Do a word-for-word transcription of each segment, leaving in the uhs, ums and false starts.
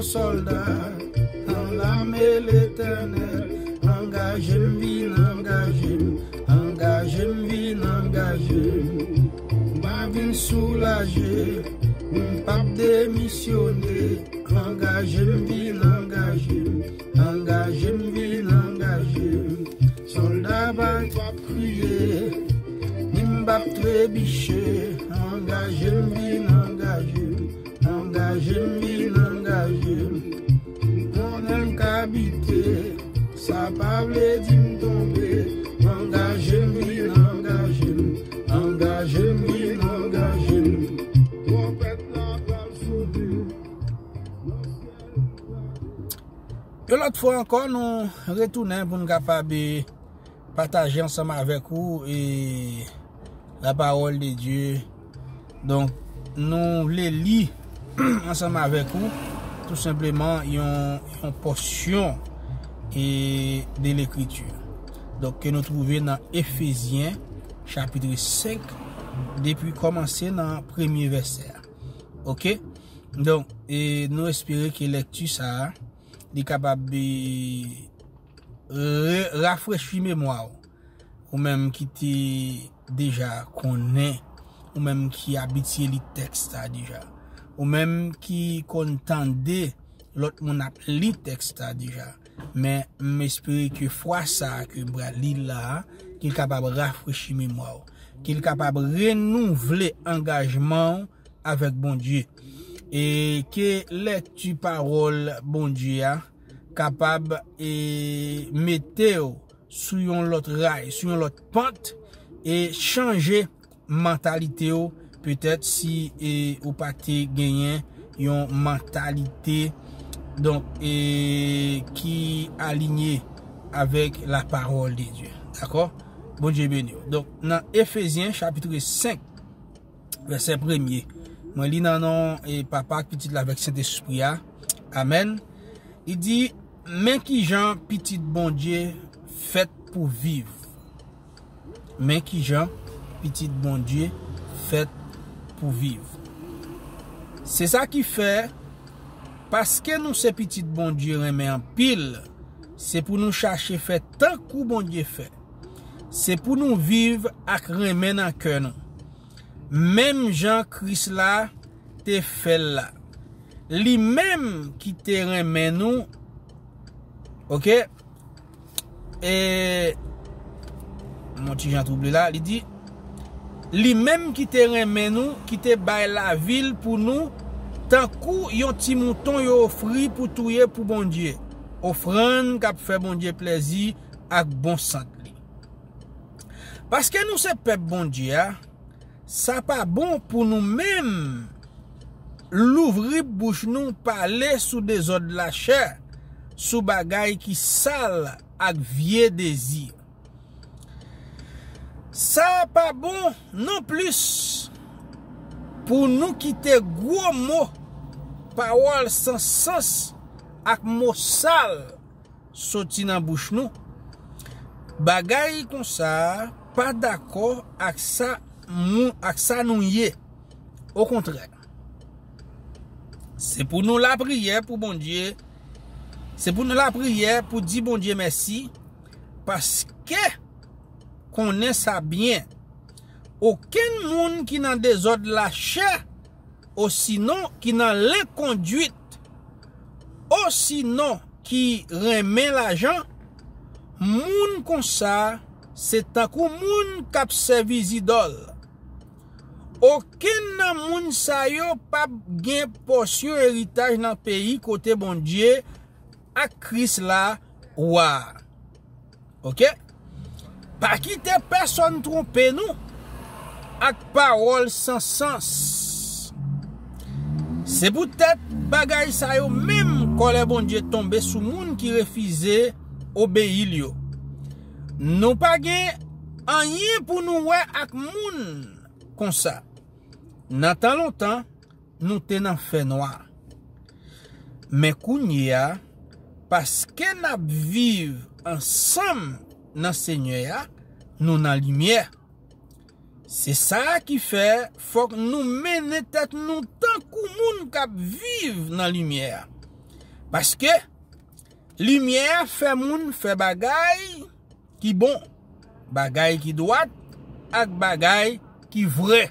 Sòlda nan lame Letènèl, angaje m vin angaje m, angaje m vin angaje m. M pa vin soulaje, m p ap demisyone, angaje m vin angaje m, angaje m vin angaje m. Sòlda pa p ap kriye, ni m p ap trebiche, angaje m vin angaje m. Angaje m vin angaje m. M konnen m ka bite, sa pa vle di m tonbe. Angaje m vin angaje m. Angaje m vin angaje m. Twonpèt la pral sonnen. Yon lòt fwa ankò, nou retounen pou n kapab pataje ansanm avèk ou e la parole de Dieu. Donk, nou vle li ansanm avèk ou, tou senpleman, yon, yon pòsyon e de lekriti. Donk, ke nou twouve nan Efezyen, chapit senk, depi kòmanse nan premye vèsè a. Oke? Donk, e nou espere ke lèkti sa a, li kapab, e, re-, rafrechi memwa w. Ou menm ki te deja konnen, ou menm ki abitye li tèks la deja, ou menm ki konn tande lòt moun ap li tèks la deja. Men m espere ke fwa sa a ke m pral li l la a, ke l kapab rafrechi memwa w, ke l kapab renouvle angajman w avèk Bondye. E ke lèkti pawòl Bondye a kapab, e, mete w sou yon lòt ray, sou yon lòt pant, e chanje mantalite w, petèt si, e, ou pa te genyen yon mantalite, donk, e, ki alinye avèk la parole de Dieu. Dakò? Bondye beni w. Donk, nan Efezyen, chapit senk, vèsè premye. Mwen li nan non, e, Papa, Pitit la, avèk Sentespri a. Amèn. Li di, men kijan pitit Bondye fèt pou viv. Men kijan pitit Bondye fèt pou viv. Se sa ki fè, paske nou se pitit Bondye renmen anpil, se pou nou chache fè tankou Bondye fè. Se pou nou viv ak renmen nan kè nou. Menm jan Kris la te fè l la. Li menm ki te renmen nou, oke? E, m on ti jan twouble la, li di, li menm ki te renmen nou, ki te bay lavi l pou nou, tankou yon ti mouton yo ofri pou touye pou Bondye. Ofrann k ap fè Bondye plèzi ak bon sant li. Paske nou se pèp Bondye a, sa pa bon pou nou menm louvri bouch nou pale sou dezòd lachè, sou bagay ki sal ak vye dezi. Sa pa bon nonplis pou nou kite gwo mo, pawòl san sans ak mo sal soti nan bouch nou. Bagay konsa pa dakò ak sa, mou-, ak sa nou ye. Okontrè, se pou nou lapriyè pou Bondye, se pou nou lapriyè pou di Bondye mèsi, paske konnen sa byen. Okenn moun ki nan dezòd lachè, osinon ki nan lenkondwit, osinon ki renmen lajan, moun konsa se tankou moun k ap sèvi zidòl. Okenn nan moun sa yo p ap gen pòsyon eritaj nan peyi kote Bondye ak Kris la wa a. Oke? Pa kite pèsonn twonpe nou ak pawòl san sans. Se poutèt bagay sa yo menm kòlè Bondye tonbe sou moun ki refize obeyi l yo. Nou pa gen anyen pou nou wè ak moun konsa. Nan tan lontan, nou te nan fènwa. Men kounye a, paske n ap viv ansanm nan Senyè a, nou nan limyè. Se sa ki fè fòk nou mennen tèt nou tankou moun k ap viv nan limyè a. Paske limyè a fè moun fè bagay ki bon, bagay ki dwat, ak bagay ki vrè.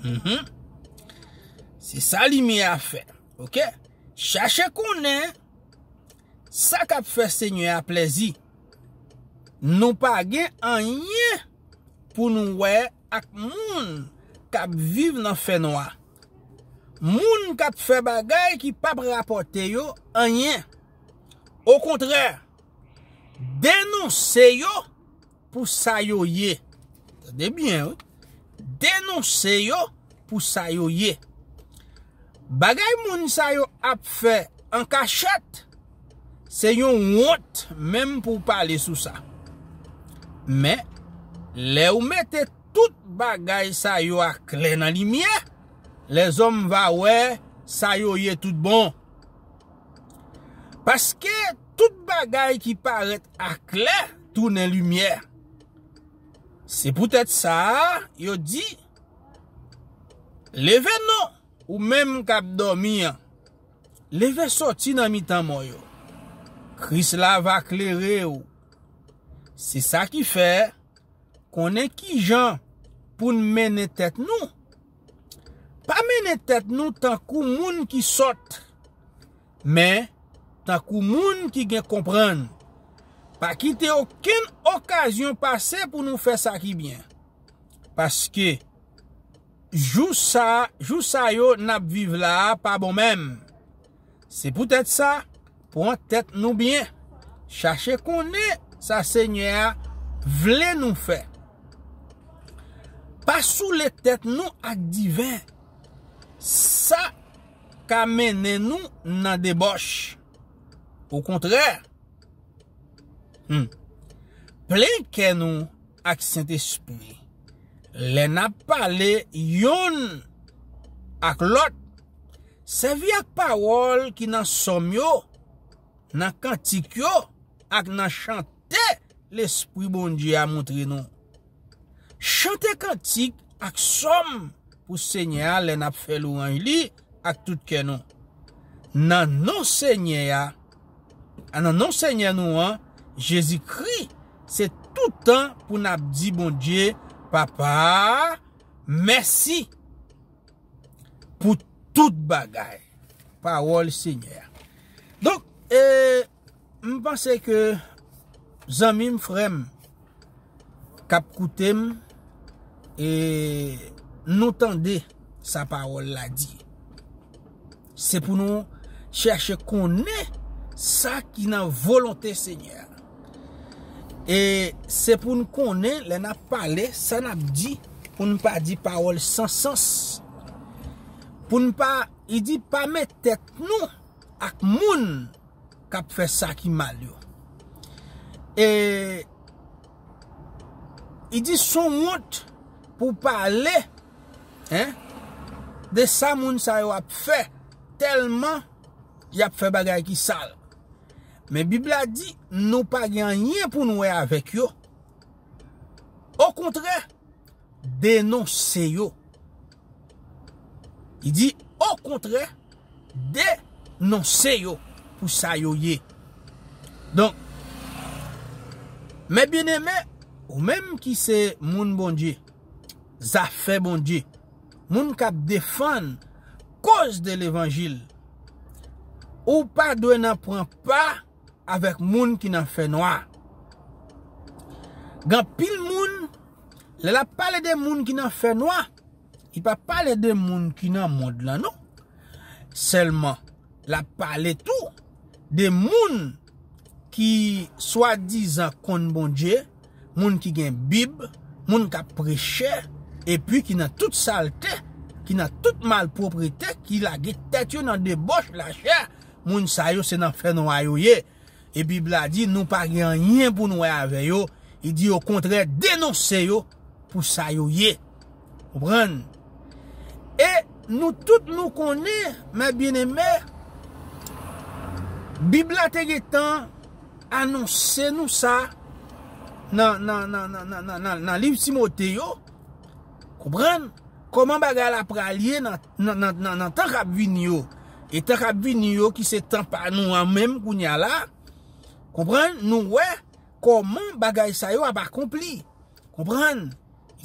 Mhm. Se sa limyè a fè. Oke? Chache konnen sa k ap fè Senyè a plèzi. Nou pa gen anyen pou nou wè ak moun k ap viv nan fènwa. Moun k ap fè bagay ki p ap rapòte yo anyen. Okontrè, denonse yo pou sa yo ye. Tande byen, wi. Denonse yo pou sa yo ye. Bagay moun sa yo ap fè an kachèt, se yon wont menm pou w pale sou sa. Men, lè w mete tout bagay sa yo aklè nan limyè, lèzòm va wè sa yo ye tout bon. Paske tout bagay ki parèt aklè tounen limyè. Se poutèt sa a, yo di, leve non, ou menm k ap dòmi an. Leve soti nan mitan mò yo. Kris la va klere w. Se sa ki fè, konnen kijan pou n mennen tèt nou. Pa mennen tèt nou tankou moun ki sòt, men tankou moun ki gen konprann. Pa kite okenn okazyon pase pou nou fè sa ki byen. Paske jou sa, jou sa yo n ap viv la a pa bon menm. Se poutèt sa, pran tèt nou byen. Chache konnen sa Senyè a vle nou fè. Pa soule tèt nou ak diven. Sa ka mennen nou nan debòch. Okontrè, hmm, plen kè nou ak Sentespri. Lè n ap pale yonn ak lòt, sèvi ak pawòl ki nan sòm yo, nan kantik yo, ak nan chante Lespri Bondye a montre nou. Chante kantik ak sòm pou Senyè a lè n ap fè lwanj li ak tout kè nou. Nan non Senyè a, nan non Senyè nou an, Jezikri, se tout tan pou n ap di Bondye, Papa, mèsi pou tout bagay. Pawòl Senyè a. Donk, e, m panse ke zanmi m, frè m, k ap koute m, e nou tande sa pawòl la di. Se pou nou chèche konnen sa ki nan volonte Senyè a. E se pou n konnen, lè n ap pale, sa n ap di, pou n pa di pawòl san sans. Pou n pa, li di, pa met tèt nou ak moun k ap fè sa ki mal yo. E li di, s on wont pou pale, en, de sa moun sa yo ap fè, tèlman y ap fè bagay ki sal. Men Bib la di, nou pa gen anyen pou n wè avèk yo. Okontrè, denonse yo. Li di, okontrè, denonse yo pou sa yo ye. Donk, men byeneme, ou menm ki se moun Bondye, zafè Bondye, moun k ap defann koz de levanjil, ou pa dwe nan pran pa avèk moun ki nan fènwa. Gen anpil moun, lè l ap pale de moun ki nan fènwa, li pa pale de moun ki nan mond lan, non. Sèlman, l ap pale tou de moun ki swadizan konn Bondye, moun ki gen Bib, moun k ap preche, epi ki nan tout salte, ki nan tout malpwoprete, ki lage tèt yo nan debòch lachè, moun sa yo se nan fènwa yo ye. E Bib la di nou pa gen anyen pou n wè avè yo. Li di okontrè, denonse yo pou sa yo ye. Konprann? E nou tout nou konnen, men byeneme, Bib la te gentan anonse nou sa nan, nan, nan liv Timote yo. Konprann? Kòman bagay la pral ye nan, nan, nan, nan, nan tan k ap vini yo. e tan k ap vini yo ki se tan pa nou an menm kounye a la, konprann, nou wè kòman bagay sa yo ap akonpli. Konprann?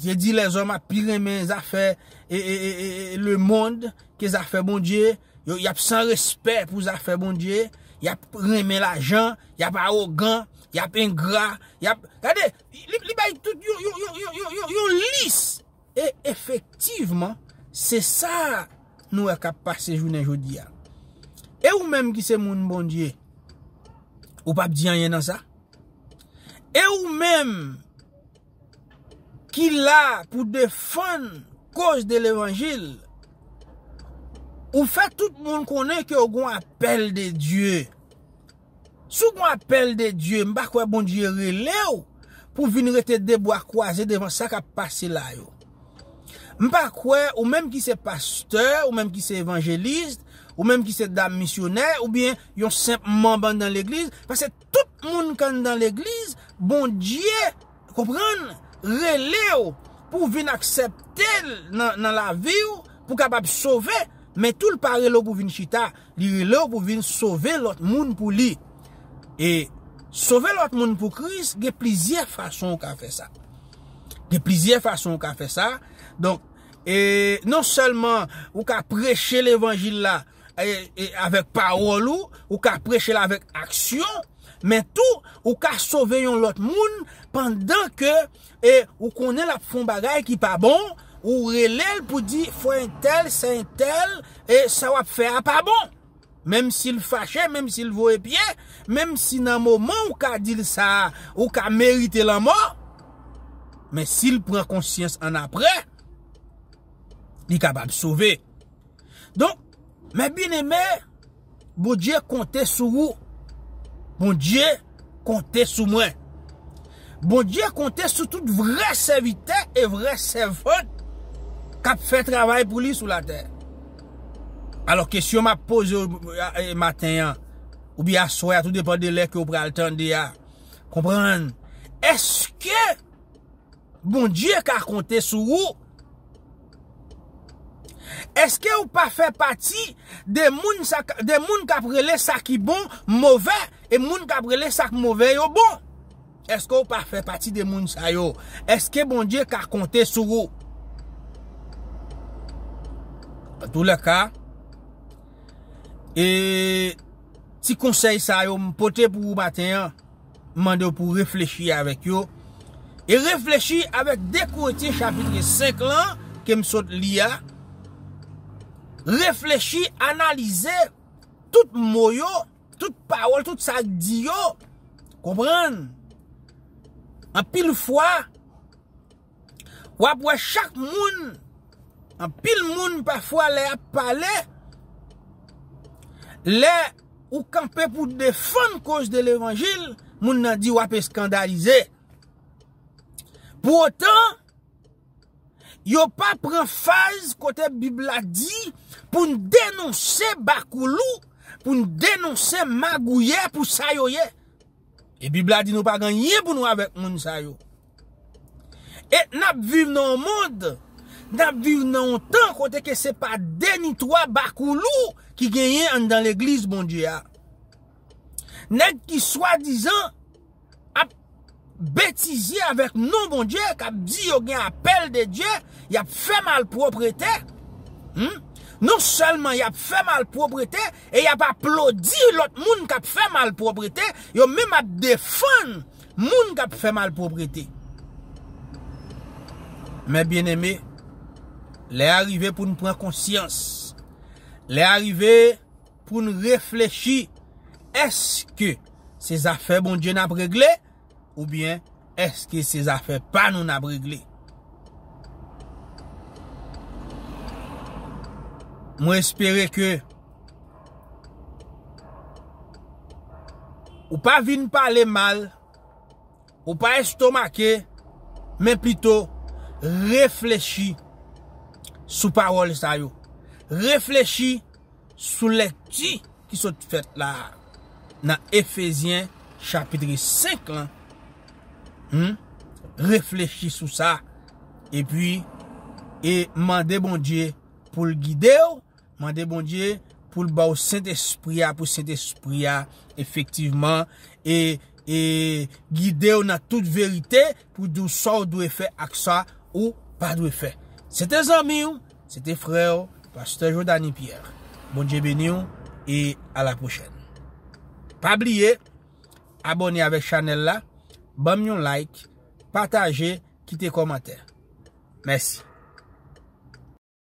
Li te di lèzòm ap pi renmen zafè e, e, e, e, e, lemonn ke zafè Bondye. Yo, y ap san respè pou zafè Bondye. Y ap renmen lajan. Y ap awogan. Y ap engra. Y ap, gade, li, li bay tout yon, yon, yon lis. E efektivman, se sa nou wè k ap pase jounen jodi a. E ou menm ki se moun Bondye, ou p ap di anyen nan sa? E ou menm ki la pou defann koz de levanjil, ou fè tout moun konnen ke w gon apèl de Dye. Si w gon apèl de Dye, m pa kwè Bondye rele w pou vin rete de bra kwaze devan sa k ap pase la yo. M pa kwè ou menm ki se pastè, ou menm ki se evanjelis, ou menm ki se dam misyonè, oubyen yon senp manm anndan legliz, paske tout moun k anndan legliz, Bondye, konprann, rele w pou w vin aksepte l nan, nan lavi w, pou w kapab sove, men tou l pa rele w pou vin chita, li rele w pou vin sove lòt moun pou li. E sove lòt moun pou Kris, gen plizyè fason w ka fè sa. Gen plizyè fason w ka fè sa. Donk, e non sèlman ou ka preche levanjil la, e, e avèk pawòl ou, ou ka preche l avèk aksyon, men tou, ou ka sove yon lòt moun pandan ke, e, ou konnen l ap fè yon bagay ki pa bon, ou rele l pou di, "Frè entèl, sè entèl, e sa w ap fè a pa bon." Menm si l fache, menm si l voye pye, menm si nan moman ou ka di l sa, ou ka merite lanmò, men si l pran konsyans annapre, li kapab sove. Donk, men byeneme, Bondye konte sou ou. Bondye konte sou mwen. Bondye konte sou tout vrè sèvitè e vrè sèvant k ap fè travay pou li sou latè. Alò, kesyon m ap poze w, e, maten an, oubyen aswè a, tou depann de lè ke w pral tande a, konprann, èske Bondye ka konte sou ou? Èske ou pa fè pati de moun sa, de moun k ap rele sa ki bon move, e moun k ap rele sa k move yo bon? Èske ou pa fè pati de moun sa yo? Èske Bondye ka konte sou ou? Antoulèka, e ti konsèy sa yo m pote pou ou maten an, m mande w pou w reflechi avèk yo. E reflechi avèk de Korentyen chapit senk lan ke m sot li a. Reflechi, analize tout mo yo, tout pawòl, tout sa k di yo. Konprann? Anpil fwa, w ap wè chak moun, anpil moun pafwa lè y ap pale, lè ou kanpe pou defann koz de levanjil, moun nan di w ap eskandalize. Pou otan, yo pa pran faz kote Bib la di pou n denonse bakoulou, pou n denonse magouyè pou sa yo ye. E Bib la di nou pa gen anyen pou nou avèk moun sa yo. E n ap viv nan yon mond, n ap viv nan yon tan kote ke se pa de ni twa bakoulou ki genyen anndan legliz Bondye a. Nèg ki swadizan ap betize avèk non Bondye, k ap di yo gen apèl de Dye, y ap fè malpwòpte. Hmm? Non sèlman y ap fè malpwòpte, e y ap aplodi lòt moun k ap fè malpwòpte, yo menm ap defann moun k ap fè malpwòpte. Men byeneme, lè a rive pou n pran konsyans. Lè a rive pou n reflechi, èske se zafè Bondye n ap regle, oubyen èske se zafè pa nou n ap regle? Mwen espere ke ou pa vin pale mal, ou pa estomake, men pito reflechi sou pawòl sa yo. Reflechi sou lèkti ki sot fèt la a, nan Efezyen chapit senk lan. Hmm? Reflechi sou sa. Epi, e mande Bondye pou l gide w, mande Bondye pou l ba w Sentespri a, pou Sentespri a efektivman e, e gide w nan tout verite, pou di w sa w dwe fè ak sa ou pa dwe fè. Se te zanmi w, se te frè w, pastè Jodani Pierre. Bondye beni w e a la pwochèn. Pa bliye, abòne avèk chanèl la, ban m yon like, pataje, kite kòmantè. Mèsi.